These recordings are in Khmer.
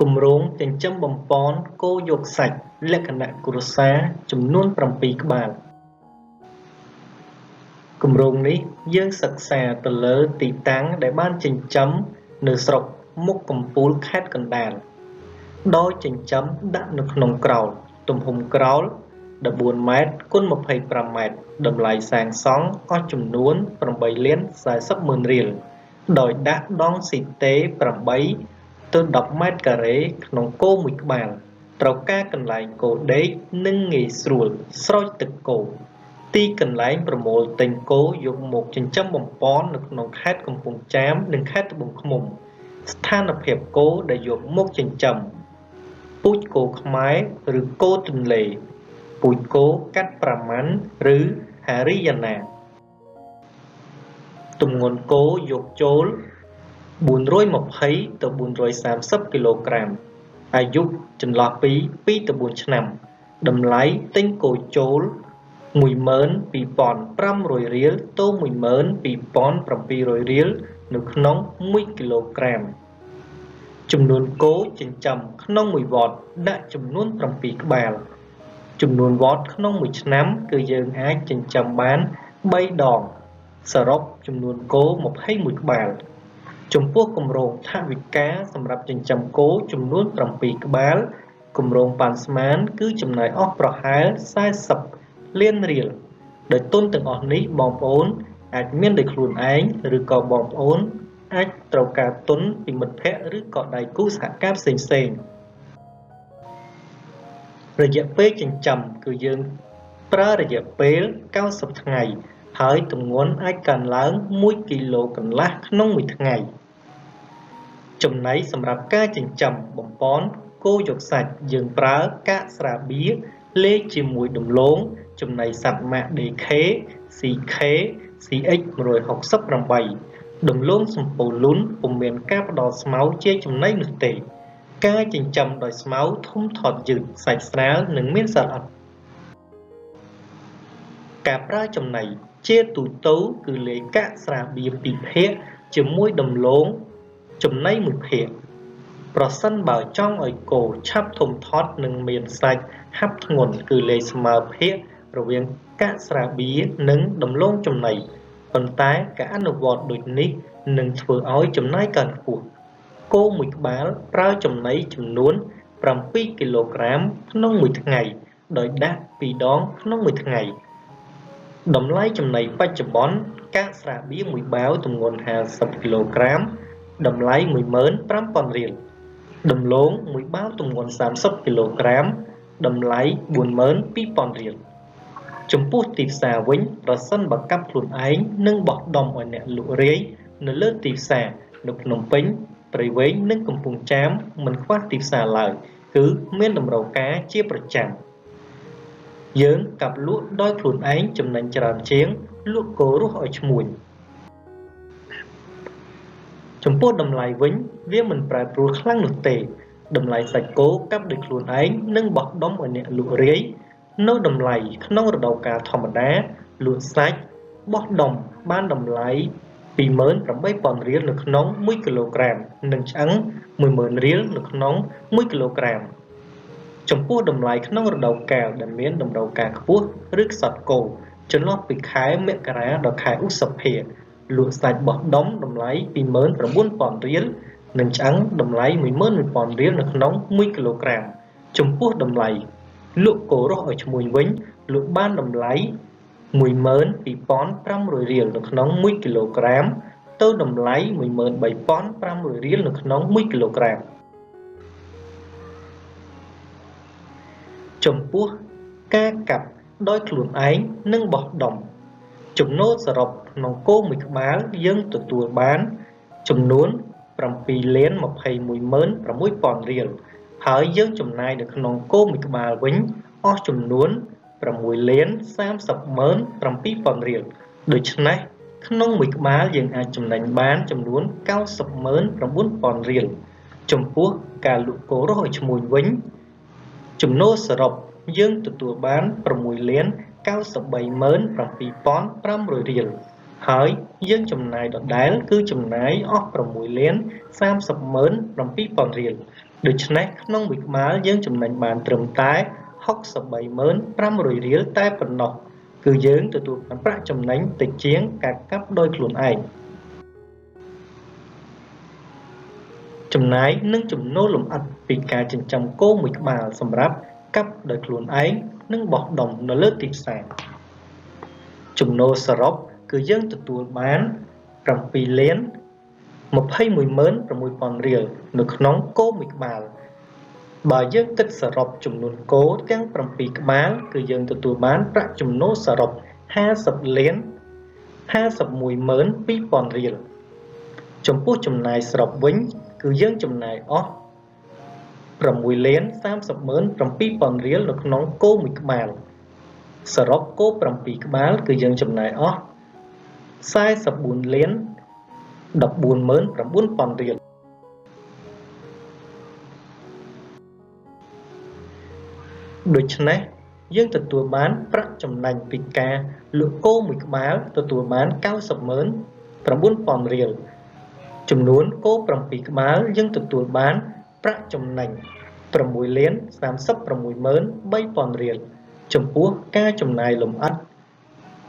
គម្រោងចិញ្ចឹមបំប៉នគោយកសាច់លក្ខណៈគ្រួសារចំនួន7ក្បាលគម្រោងនេះយើងសិក្សាទៅលើទីតាំងដែលបានចិញ្ចឹមនៅស្រុកមុខកំពូលខេត្តកណ្ដាលដោយចិញ្ចឹមដាក់នៅក្នុងក្រោលទំហំក្រោល14ម៉ែត្រគុណ25ម៉ែត្រតម្លៃសាងសង់អស់ចំនួន8លាន40ម៉ឺនរៀលដោយដាក់ដងស៊ីតេ8ទៅ10ម៉ែត្រការ៉េក្នុងគោមួយក្បាលត្រូវការកន្លែងគោដេកនិងងាយស្រួលស្រោចទឹកគោទីកន្លែងប្រមូលទិញគោយកមកចិញ្ចឹមបំប៉ននៅក្នុងខេត្តកំពង់ចាមនិងខេត្តត្បូងឃ្មុំស្ថានភាពគោដែលយកមកចិញ្ចឹមពូជគោខ្មែរឬគោទន្លេពូជគោកាត់ប្រាម៉ាន់ឬហារីយ៉ាណាទម្ងន់គោយកចូល420ទៅ430គីឡូក្រាមអាយុចន្លោះពី2ទៅ4ឆ្នាំតម្លៃទិញគោចូល12500រៀលទៅ12700រៀលនៅក្នុង1គីឡូក្រាមចំនួនគោចិញ្ចឹមក្នុងមួយវត្តដាក់ចំនួន7ក្បាលចំនួនវត្តក្នុងមួយឆ្នាំគឺយើងអាចចិញ្ចឹមបាន3ដងសរុបចំនួនគោ21ក្បាលចំពោះគម្រោងថវិកាសម្រាប់ចិញ្ចឹមគោចំនួន7ក្បាលគម្រោងប៉ាន់ស្មានគឺចំណាយអស់ប្រហែល40លានរៀលដោយទុនទាំងអស់នេះបងប្អូនអាចមានដោយខ្លួនឯងឬក៏បងប្អូនអាចត្រូវការទុនពីមិត្តភ័ក្តិឬក៏ដៃគូសហការផ្សេងៗរយៈពេលចិញ្ចឹមគឺយើងប្រើរយៈពេល90ថ្ងៃហើយទម្ងន់អាចកើនឡើង1គីឡូកន្លះក្នុងមួយថ្ងៃចំណីសម្រាប់ការចិញ្ចឹមបំប៉នគោយកសាច់យើងប្រើកាកស្រាបៀរលាយជាមួយដំឡូងចំណីសត្វម៉ាក DK CK CX 168ដំឡូងសំពៅលូនពុំមានការផ្ដល់ស្មៅជាចំណីនោះទេការចិញ្ចឹមដោយស្មៅធំធាត់យឺតសាច់ស្រាលនិងមានសារល្អិតការប្រើចំណីជាទូទៅគឺលាយកាកស្រាបៀរ2ភាគជាមួយដំឡូងចំណី1ភាគប្រសិនបើចង់ឲ្យគោឆាប់ធំធាត់និងមានសាច់ហាប់ធ្ងន់គឺលាយស្មើភាគរវាងកាកស្រាបៀរនិងដំឡូងចំណីប៉ុន្តែការអនុវត្តដូចនេះនឹងធ្វើឲ្យចំណាយកើនខ្ពស់គោមួយក្បាលប្រើចំណីចំនួន7គីឡូក្រាមក្នុងមួយថ្ងៃដោយដាក់2ដងក្នុងមួយថ្ងៃតម្លៃចំណីបច្ចុប្បន្នកាកស្រាបៀរមួយបាវទម្ងន់50គីឡូក្រាមតម្លៃ15000រៀលដំឡូងមួយបាវទម្ងន់30គីឡូក្រាមតម្លៃ42000រៀលចំពោះទីផ្សារវិញប្រសិនបើកាប់ខ្លួនឯងនិងបោះដុំឲ្យអ្នកលក់រាយនៅលើទីផ្សារនៅភ្នំពេញព្រៃវែងនិងកំពង់ចាមមិនខ្វះទីផ្សារឡើយគឺមានតម្រូវការជាប្រចាំយើងកាប់លក់ដោយខ្លួនឯងចំណេញច្រើនជាងលក់គោរស់ឲ្យឈ្មួញចំពោះតម្លៃវិញវាមិនប្រែប្រួលខ្លាំងនោះទេតម្លៃសាច់គោកាប់ដោយខ្លួនឯងនិងបោះដុំឲ្យអ្នកលក់រាយនៅតម្លៃក្នុងរដូវកាលធម្មតាលក់សាច់បោះដុំបានតម្លៃ28000រៀលនៅក្នុង1គីឡូក្រាមនិងឆ្អឹង10000រៀលនៅក្នុង1គីឡូក្រាមចំពោះតម្លៃក្នុងរដូវកាលដែលមានតម្រូវការខ្ពស់ឬខ្សត់គោចន្លោះពីខែមករាដល់ខែឧសភាលក់សាច់បោះដុំតម្លៃ29000រៀលនិងឆ្អឹងតម្លៃ11000រៀលនៅក្នុង1គីឡូក្រាមចំពោះតម្លៃលក់គោរស់ឲ្យឈ្មួញវិញលក់បានតម្លៃ12500រៀលនៅក្នុង1គីឡូក្រាមទៅតម្លៃ13500រៀលនៅក្នុង1គីឡូក្រាមចំពោះការកាប់ដោយខ្លួនឯងនិងបោះដុំចំណូលសរុបក្នុងគោមួយក្បាលយើងទទួលបានចំនួន7,216,000រៀលហើយយើងចំណាយនៅក្នុងគោមួយក្បាលវិញអស់ចំនួន6,307,000រៀលដូច្នេះក្នុងមួយក្បាលយើងអាចចំណេញបានចំនួន909,000រៀលចំពោះការលក់គោរស់ឲ្យឈ្មួញវិញចំណូលសរុបយើងទទួលបាន6,937,500រៀលហើយយើងចំណាយដដែលគឺចំណាយអស់6,307,000រៀល ដូច្នេះក្នុងមួយក្បាលយើងចំណេញបានត្រឹមតែ 635,000 រៀលតែប៉ុណ្ណោះគឺយើងទទួលបានប្រាក់ចំណេញតិចជាងការកាប់ដោយខ្លួនឯងចំណាយនិងចំណូលលម្អិតពីការចិញ្ចឹមគោមួយក្បាលសម្រាប់កាប់ដោយខ្លួនឯងនិងបោះដុំនៅលើទីផ្សារចំណូលសរុបគឺយើងទទួលបាន7,216,000រៀលនៅក្នុងគោមួយក្បាលបើយើងគិតសរុបចំនួនគោទាំង7ក្បាលគឺយើងទទួលបានប្រាក់ចំណូលសរុប50,512,000រៀលចំពោះចំណាយសរុបវិញគឺយើងចំណាយអស់6,307,000រៀលនៅក្នុងគោមួយក្បាលសរុបគោ7ក្បាលគឺយើងចំណាយអស់44,149,000រៀលដូច្នេះយើងទទួលបានប្រាក់ចំណេញពីការលក់គោមួយក្បាលទទួលបាន909,000រៀលចំនួនគោ7ក្បាលយើងទទួលបានប្រាក់ចំណេញ6,363,000រៀលចំពោះការចំណាយលម្អិត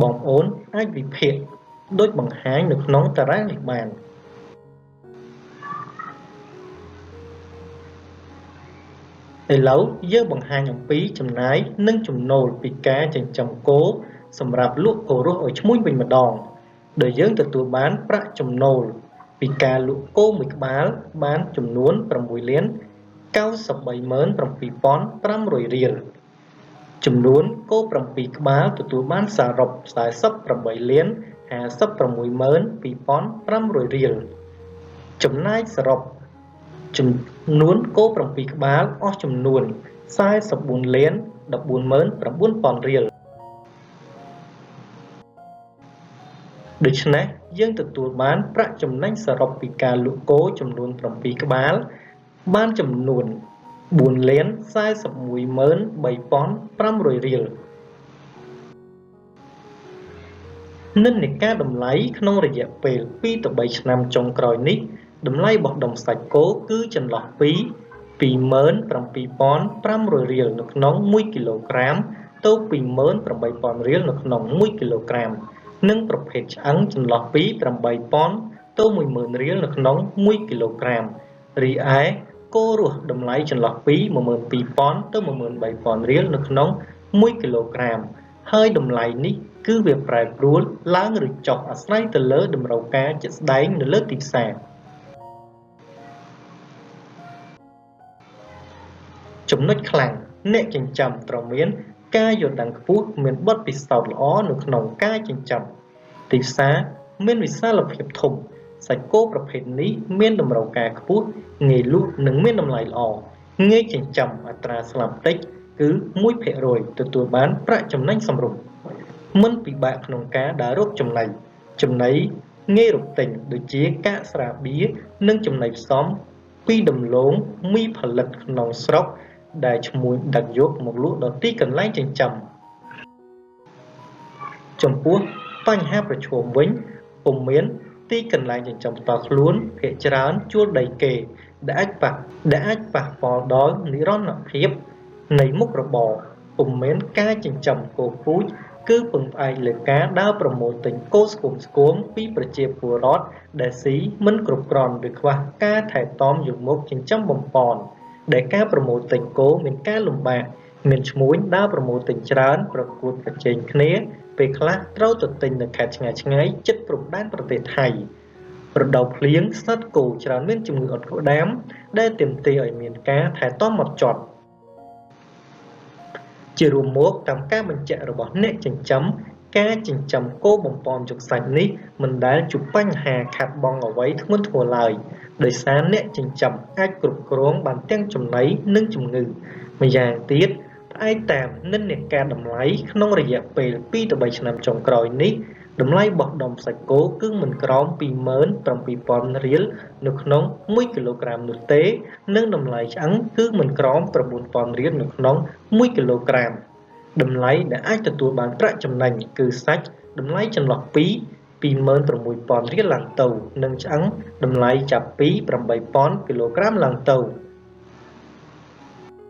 បងប្អូនអាចវិភាគដូចបង្ហាញនៅក្នុងតារាងនេះបានឥឡូវយើងបង្ហាញអំពីចំណាយនិងចំណូលពីការចិញ្ចឹមគោសម្រាប់លក់គោរស់ឲ្យឈ្មួញវិញម្ដងដោយយើងទទួលបានប្រាក់ចំណូលពីការលក់គោមួយក្បាលបានចំនួន6,937,500រៀលចំនួនគោ7ក្បាលទទួលបានសរុប48,562,500រៀលចំណាយសរុបចំនួនគោ7ក្បាលអស់ចំនួន44,149,000រៀលដូច្នេះយើងទទួលបានប្រាក់ចំណេញសរុបពីការលក់គោចំនួន7ក្បាលបានចំនួន4,413,500រៀលនិន្នាការតម្លៃក្នុងរយៈពេល2ទៅ3ឆ្នាំចុងក្រោយនេះតម្លៃរបស់ដុំសាច់គោគឺចន្លោះពី 27,500រៀលនៅក្នុង1គីឡូក្រាមទៅ 28,000រៀលនៅក្នុង1គីឡូក្រាមនិងប្រភេទឆ្អឹងចន្លោះពី 8,000 ទៅ 10,000រៀលនៅក្នុង1គីឡូក្រាមរីឯគោរស់តម្លៃចន្លោះពី 12,000 ទៅ 13,000រៀលនៅក្នុង1គីឡូក្រាមហើយតម្លៃនេះគឺវាប្រែប្រួលឡើងឬចុះអាស្រ័យទៅលើតម្រូវការជាក់ស្ដែងនៅលើទីផ្សារចំណុចខ្លាំងអ្នកចិញ្ចឹមត្រូវមានការយល់ដឹងខ្ពស់មានបទពិសោធន៍ល្អនៅក្នុងការចិញ្ចឹមទីផ្សារមានវិសាលភាពធំសាច់គោប្រភេទនេះមានតម្រូវការខ្ពស់ងាយលក់និងមានតម្លៃល្អងាយចិញ្ចឹមអត្រាស្លាប់តិចគឺ 1% ទទួលបានប្រាក់ចំណេញសមរម្យមិនពិបាកក្នុងការដើររកចំណីចំណីងាយរកទិញដូចជាកាកស្រាបៀរនិងចំណីផ្សំពីដំឡូងមីផលិតក្នុងស្រុកដែលឈ្មួញដឹកយកមកលក់ដល់ទីកន្លែងចិញ្ចឹមចំពោះបញ្ហាប្រឈមវិញពុំមានទីកន្លែងចិញ្ចឹមផ្ទាល់ខ្លួនភាគច្រើនជួលដីគេដែលអាចប៉ះពាល់ដល់និរន្តរភាពនៃមុខរបរពុំមានការចិញ្ចឹមគោពូជគឺពឹងផ្អែកលើការដើរប្រមូលទិញគោស្គមៗពីប្រជាពលរដ្ឋដែលស៊ីមិនគ្រប់គ្រាន់ឬខ្វះការថែទាំយកមកចិញ្ចឹមបំប៉នដែលការប្រមូលទិញគោមានការលំបាកមានឈ្មួញដើរប្រមូលទិញច្រើនប្រកួតប្រជែងគ្នាពេលខ្លះត្រូវទៅទិញនៅខេត្តឆ្ងាយៗជិតព្រំដែនប្រទេសថៃរដូវភ្លៀងសត្វគោច្រើនមានជំងឺអុតក្ដាមដែលទាមទារឲ្យមានការថែទាំហ្មត់ចត់ជារួមមកតាមការបញ្ជាក់របស់អ្នកចិញ្ចឹមការចិញ្ចឹមគោបំពន់យកសាច់នេះមិនដែលជួបបញ្ហាខាតបង់អ្វីធ្ងន់ធ្ងរឡើយដោយសារអ្នកចិញ្ចឹមអាចគ្រប់គ្រងបានទាំងចំណីនិងជំងឺម្យ៉ាងទៀតផ្អែកតាមនិន្នាការតម្លៃក្នុងរយៈពេល2ទៅ3ឆ្នាំចុងក្រោយនេះតម្លៃរបស់ដុំសាច់គោគឺមិនក្រោម 27,000 រៀលនៅក្នុង1គីឡូក្រាមនោះទេនិងតម្លៃឆ្អឹងគឺមិនក្រោម 9,000 រៀលនៅក្នុង1គីឡូក្រាមតម្លៃដែលអាចទទួលបានប្រាក់ចំណេញគឺសាច់តម្លៃចន្លោះពី 26,000 រៀលឡើងទៅនិងឆ្អឹងតម្លៃចាប់ពី 8,000 គីឡូក្រាមឡើងទៅ